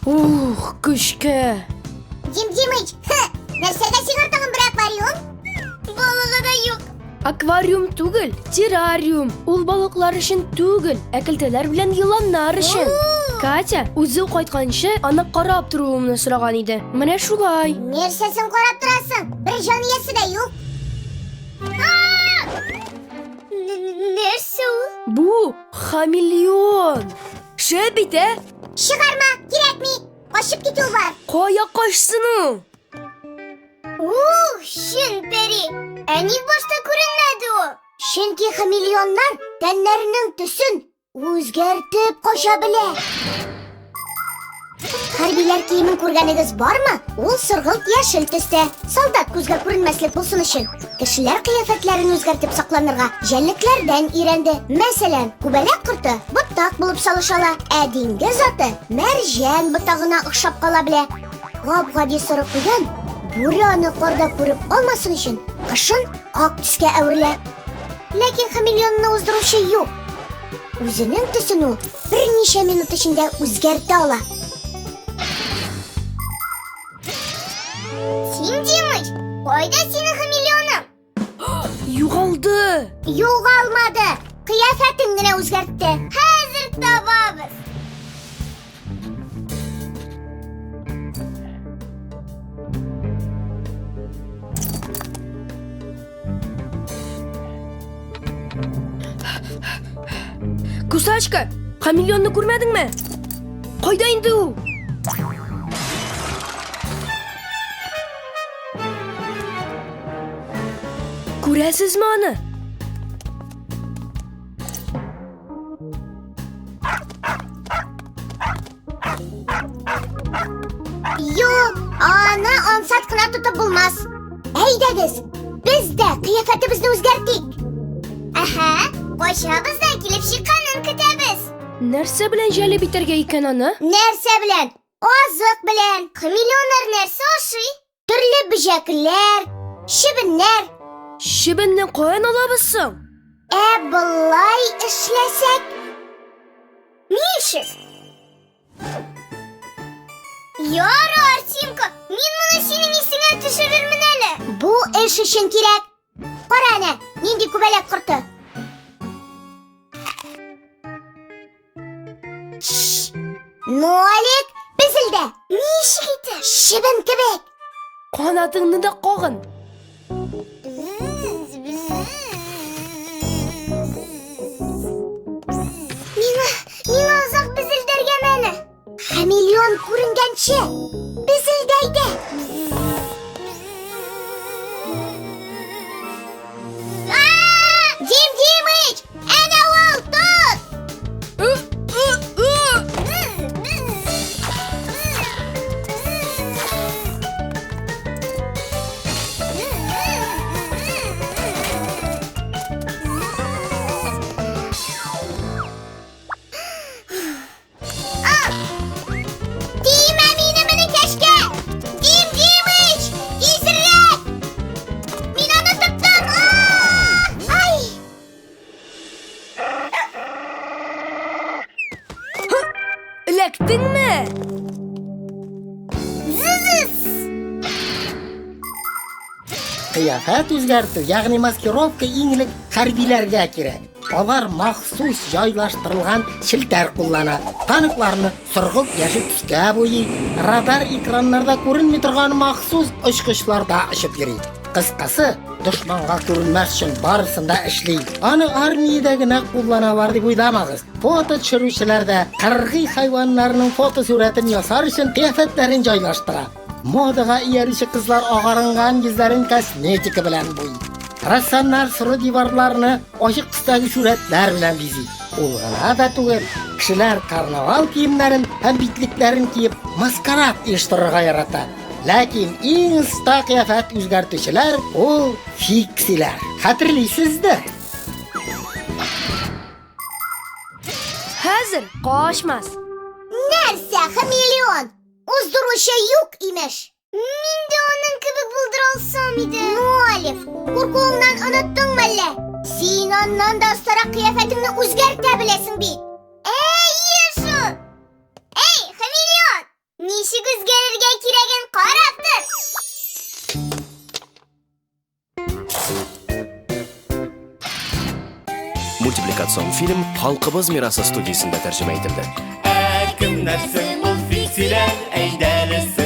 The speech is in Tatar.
Ух, көчкә! Дим Димыч, нәрсәгә сиңа тагын бер аквариум? Балыгы да юк. Аквариум түгел, террариум. Ул балыклар өчен түгел, ә көлтәләр белән еланнар өчен. Катя үзе кайтканчы аны карап торуымны сораган иде. Менә шулай. Нәрсәсен карап торасың? Бер җан иясе дә юк. Нәрсә ул? Бу хамелеон. Шәп бит, ә? Чыгарма, кирәкми. Качып китү бар. Кая качсын ул? Ух, чын пәри. Ә ник башта күренмәде ул? Чөнки хамелеоннар тәннәренең төсен үзгәртеп кача белә. Хәрбиләр киемен күргәнегез бармы? Ул соргылт яшел төстә. Солдат күзгә күренмәслек булсын өчен. Кешеләр кыяфәтләрен үзгәртеп сакланырга җәнлекләрдән өйрәнде. Мәсәлән, күбәләк корты ботак булып салыша ала, ә диңгез аты мәрҗән ботагына охшап кала белә. Гап-гади соры куян бүре аны карда күреп алмасын өчен кышын ак төскә әверелә. Ләкин хамелеонны уздыручы юк. Үзенең төсен ул берничә минут эчендә үзгәртә ала. Син, Димыч, кайда синең хамелеоның? Югалды! Югалмады! Кыяфәтен генә үзгәртте. Хәзер табабыз. Кусачка, хамелеонны күрмәдеңме? Кайда инде ул? Күрәсезме аны? Юк, аны ансат кына тотып булмас. Әйдәгез, без дә кыяфәтебезне үзгәртик. Әһә, качабыз да килеп чыкканын көтәбез. Нәрсә белән җәлеп итәргә икән аны? Нәрсә белән? Азык белән. Хамелеоннар нәрсә ашый? Төрле бөҗәкләр, чебеннәр. Чебенне каян алабыз соң? Ә болай эшләсәк? Ничек? Ярар, Тимка, мин моны синең исеңә төшерермен әле. Бу эш өчен кирәк. Кара әнә, нинди күбәләк корты. Нолик, безелдә. Ничек итеп? Чебен кебек. Канатыңны да кагын. Миңа, миңа озак безелдәргә әле. Хамелеон күренгәнче, безелдәйде. Дим Димыч, әнә ул, тот! Тимә минем энекәшкә! Дим Димыч! Тизрәк! Мин аны тоттым! Ай! Эләктеңме? Зыз! Кыяфәт үзгәртү, ягъни маскировка иң элек хәрбиләргә кирәк. Алар махсус җайлаштырылган челтәр куллана. Танкларны соргылт яшел төскә буйый, радар экраннарда күренми торган махсус очкычларда очып йөри. Кыскасы, дошманга күренмәс өчен барысын да эшли. Аны армиядә генә кулланалар дип уйламагыз. Фото төшерүчеләр дә кыргый хайваннарның фотосурәтен ясар өчен кыяфәтләрен җайлаштыра. Модага иярүче кызлар агарынган йөзләрен косметика белән буй. Рәссамнар соры диварларны ачык төстәге сурәтләр белән бизи. Ул гына да түгел, кешеләр карнавал киемнәрен һәм битлекләрен киеп маскарад оештырырга ярата. Ләкин иң оста кыяфәт үзгәртүчеләр ул фиксиләр. Хәтерлисездер? Хәзер качмас. Нәрсә, хамелеон? Уздыручы юк, имеш. Мин дә аның кебек булдыра алсам иде. Нолик, куркуыңнан оныттың мәллә? Син аннан да остарак кыяфәтеңне үзгәртә беләсең бит. Әйе шул. Эй, хамелеон! Мультипликацион фильм Халкыбыз мирасы студиясендә тәрҗемә ителде. Ә кемнәр соң ул фиксиләр? Әйдәле.